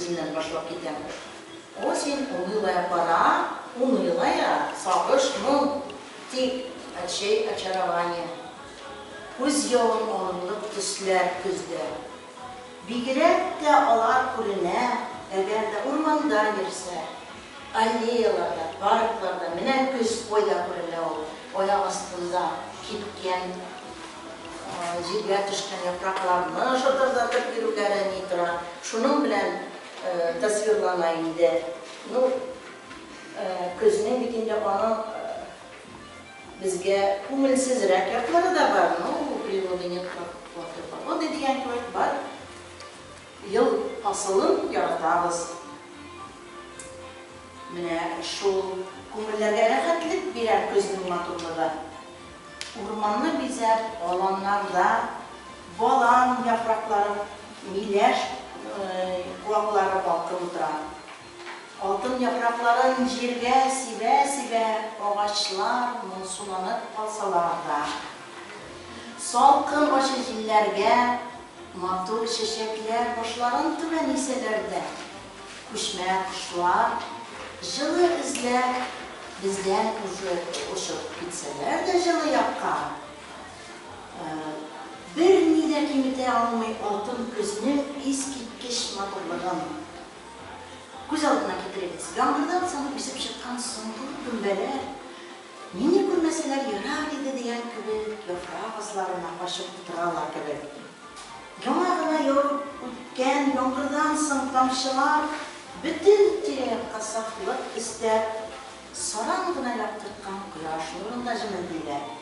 сүзеннән башлап китәм. Осень, унылая пора, унылая, сагыш, моң, тик а чей очарование? Күз явын алырлык төсләр көздә. Бигрәк тә алар күренә, әгәр дә урманда йөрсә, аллеяларда, паркларда, менә көз кайда күренә ул, аяк астында кипкән, җиргә төшкән яфракларны шытырдатып йөрүләре ни тора, шуның белән тасвирлана инде. Ну, көзнең бит инде аның безгә күңелсезрәк яклары да бар, ну, у природы нет плохой погоды дигән кебек, бар ел фасылын яратабыз. Менә шул күңелләргә рәхәтлек бирә көзнең матурлыгы. Урманны бизәп, аланнарда балан яфраклары, миләш куаклары балкып утыра. Алтын яфракларын җиргә сибә-сибә агачлар моңсуланып калсалар да, салкын ачы җилләргә матур чәчәкләр башларын түбән исәләр дә, күчмә кошлар, җылы эзләп, бездән уже очып китсәләр дә җылы якка, берни дә киметә алмый алтын көзнең искиткеч матурлыгын. Күз алдына китерегез, яңгырдан соң үсеп чыккан соңгы гөмбәләр, мине күрмәсәләр ярар иде дигән кебек, яфрак асларына качып утыралар кебек. Яңа гына явып үткән яңгырдан соң тамчылар бөтен тирә-якка сафлык өстәп, саран гына яктырткан кояш нурында җемелдиләр.